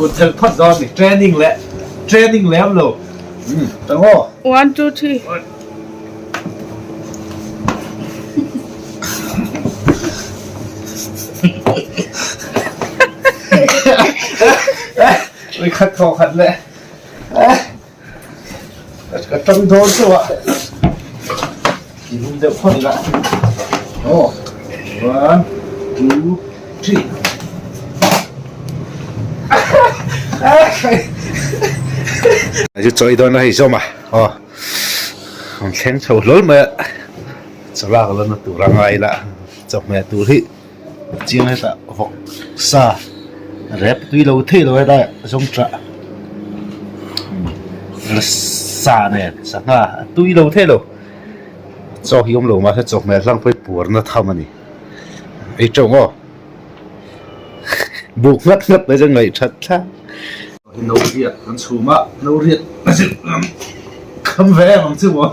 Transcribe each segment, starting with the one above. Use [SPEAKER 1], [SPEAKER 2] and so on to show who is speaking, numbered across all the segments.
[SPEAKER 1] Kut thelh phawt dawn ni. Training leh training lem lo. Umm tang aw.
[SPEAKER 2] One two three.
[SPEAKER 1] Ui khat thaw khat leh. Ka tang dawn chauh a. Ti lum deuh phawt ila. Aw. One, two, three. Chu chawi dawn a hei zawm a. Aw. An thleng chho hlawl mai a. Chaw lak la na tur a ngai ila. Chawhmeh tur hi chiang hetah vawk sa rep tui lo thei lo helai zawng tah sa nen sangha a tui lo thei lo chaw hi awm lo mahse chawhmeh hlang pawh hi puar na tham a ni ei teuh aw buk nghat nghat mai chuan ngaih that thlak. No riat kan chhum a no riat a zilh kham ve em ang chu maw.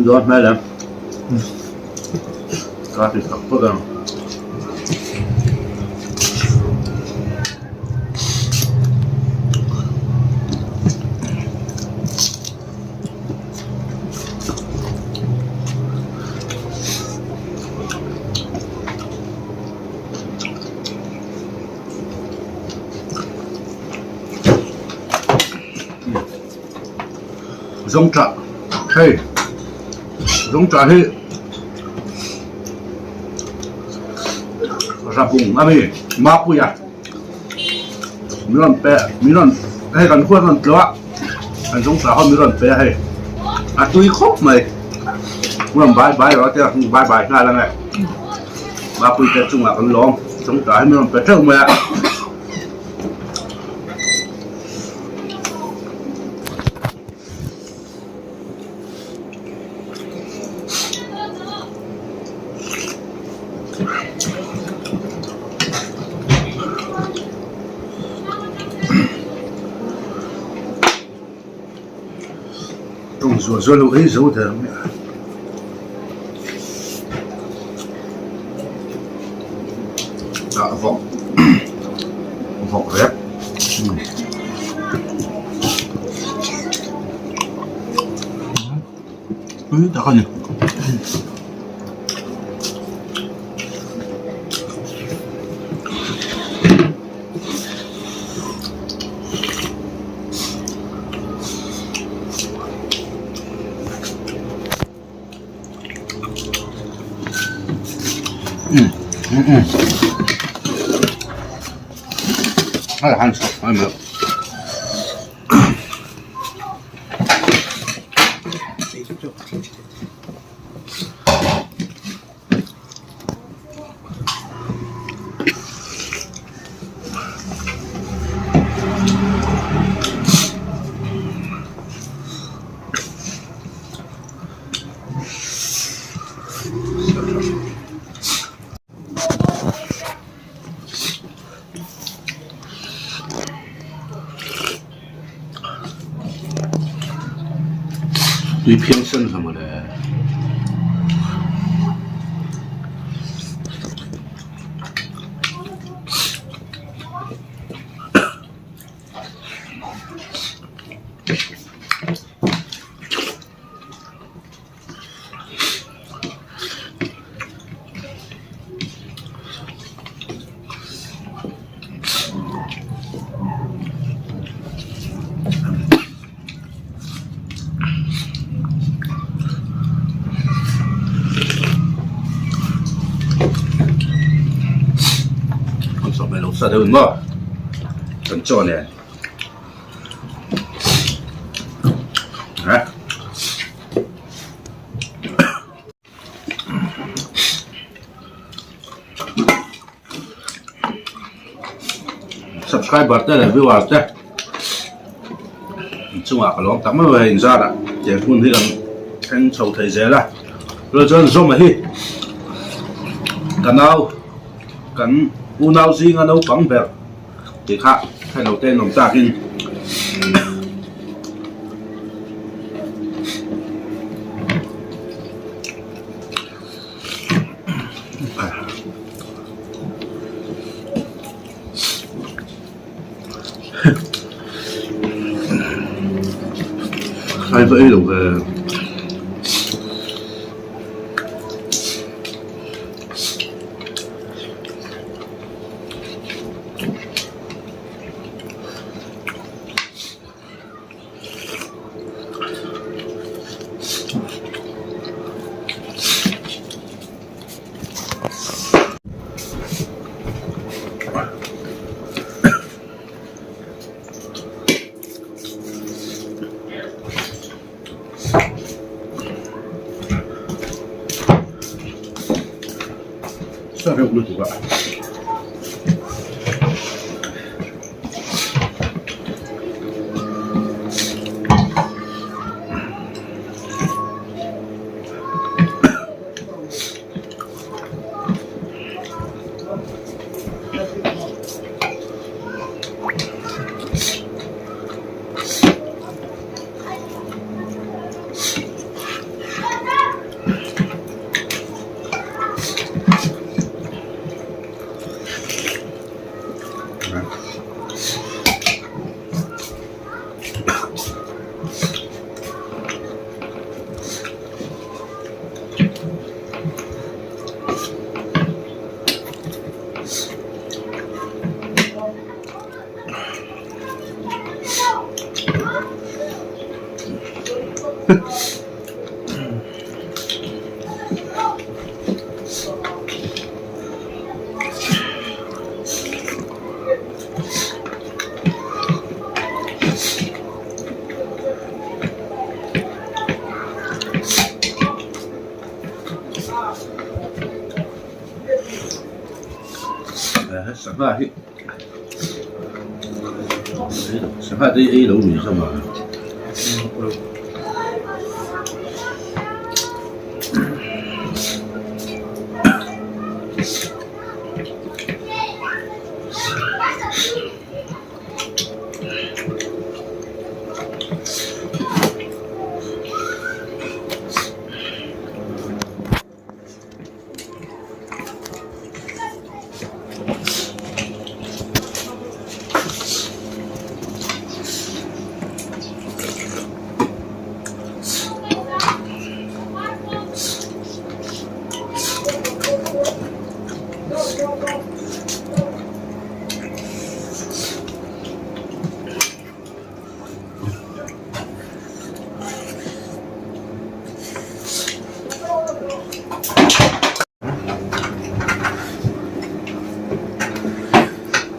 [SPEAKER 1] Gió hmel em ka ti tak tak ang. Zawngṭah hei zawngṭah hi rabung a mi mapuia min rawn pe min rawn hei kan khuan rawn tlawh a kan zawngṭah ho min rawn pe a hei a tui khawp mai min rawn bai bai rawh a tia bai bai nghal ang e mapui te chungah kan lawm zawngṭah hi min rawn pe ṭeuh mai a. Tawng zual zual lo ei zo der mai a. Dah vawk vawk rep. Tui tak a ni. Tui phiangsen hlawm a le. Sa deuh in maw kan chaw nen Subscriber te leh viewers te chungah ka lawm tak mai mai inzarah tiang hun hi kan thleng chho thei zel a. Chu chuan Zawma hi ka nau kan unau zinga naupang ber tih kha hre lo te an awm takin Khai va ei lo ve. Sa reuh lutuk a. Sangha hi sangha te hi ei lo ni hlawm a.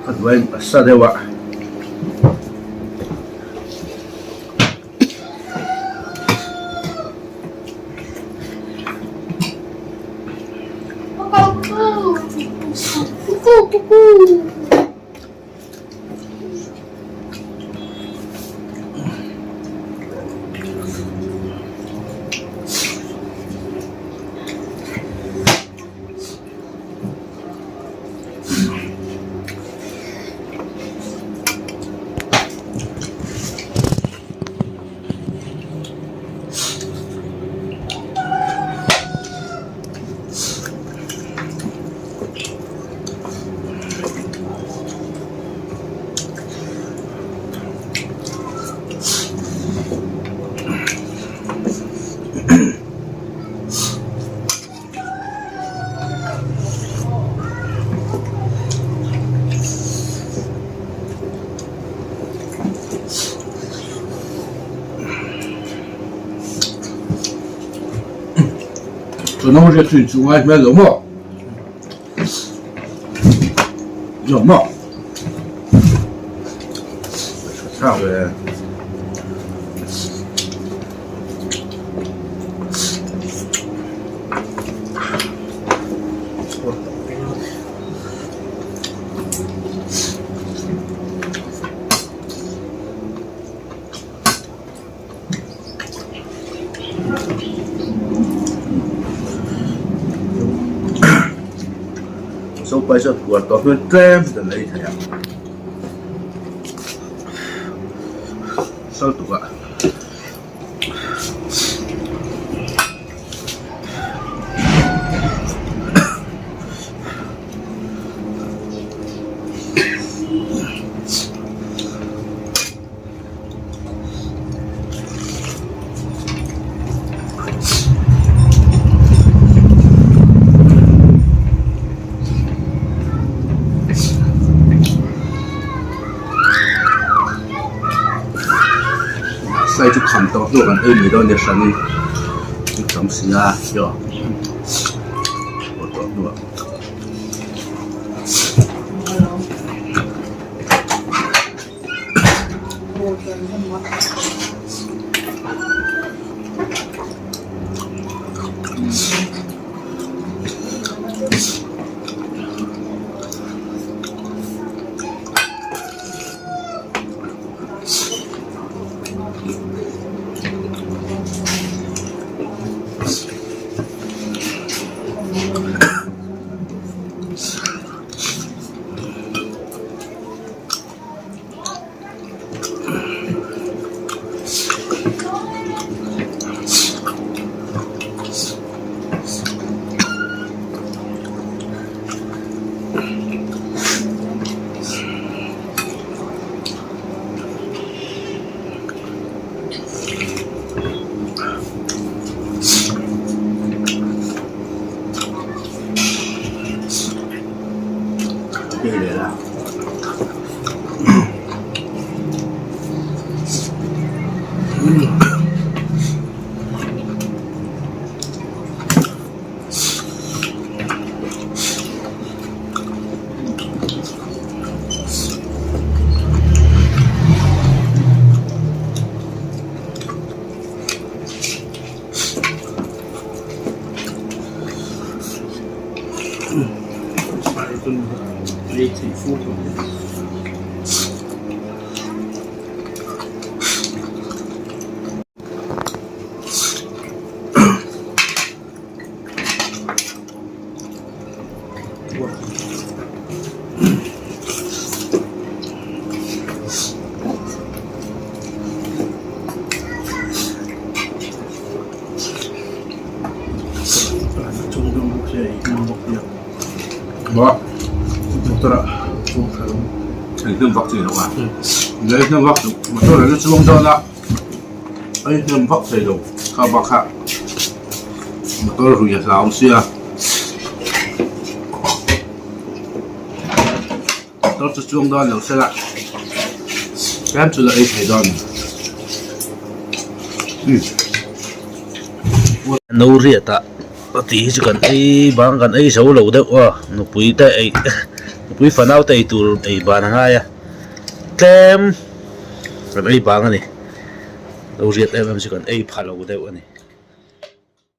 [SPEAKER 1] A hnuaiin a sa deuh a. Chu no riat chu inchung ngai hmel lo maw? Lo maw? Tha ve. So pai chuan puar tawh hmel tlem dan a ei thei a. Sal tukah. Sai chu kham tawh hnu kan ei mai dawn nia hranin tam si a tio tawh hnuah. Ei hnem vak thei lo kha bak kha motor rui a hlau sia motor chu chuang dawn lo sela tlem chu la ei thei dawn ni no riat ah a tih hi chu kan ei bang kan ei zo lo deuh a nupui te ei nupui fanau te ei tur ei ban a ngai a tlem kan ei bang a ni. Lo riat em em chu kan ei pha lo deuh a ni.